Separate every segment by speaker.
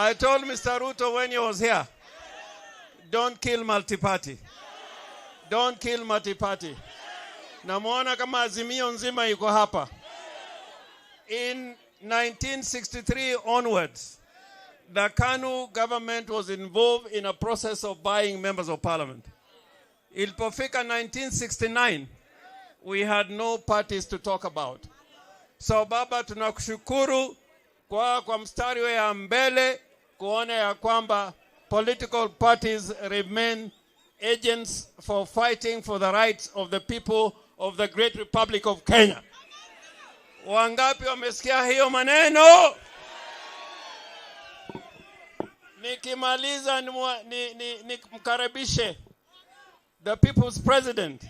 Speaker 1: I told Mr. Ruto when he was here, don't kill multi-party. Don't kill multi-party. Namuona kama Azimio nzima yuko hapa. In 1963 onwards, the KANU government was involved in a process of buying members of parliament. Ilipofika 1969, we had no parties to talk about. So Baba, tunakushukuru kwa mstari wa mbele kuona ya kwamba political parties remain agents for fighting for the rights of the people of the Great Republic of Kenya. Wangapi wamesikia hiyo maneno? Nikimaliza ni mkaribishe the people's president.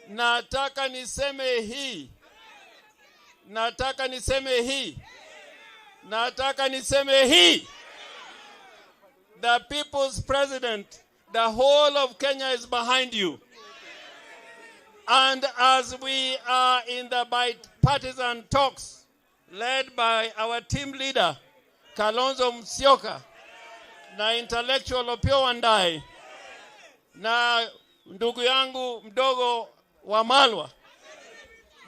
Speaker 1: Nataka niseme hii, nataka niseme hii, nataka niseme hii. The people's president, the whole of Kenya is behind you. And as we are in the bipartisan talks led by our team leader, Kalonzo Musyoka, na intellectual Opiyo Wandayi, na ndugu yangu mdogo Wamalwa,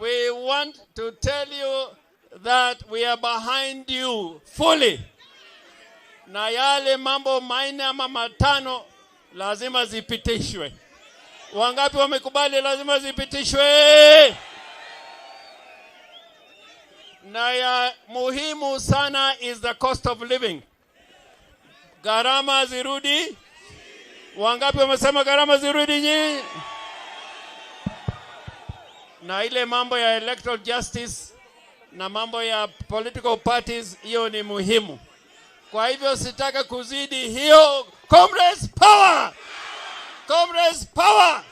Speaker 1: we want to tell you that we are behind you fully. Na yale mambo manne ama matano lazima zipitishwe. Wangapi wamekubali lazima zipitishwe? Na ya muhimu sana is the cost of living. Gharama zirudi. Wangapi wamesema gharama zirudi nyinyi? Na ile mambo ya electoral justice na mambo ya political parties, hiyo ni muhimu. Kwa hivyo sitaka kuzidi hiyo. Comrades power! Comrades power!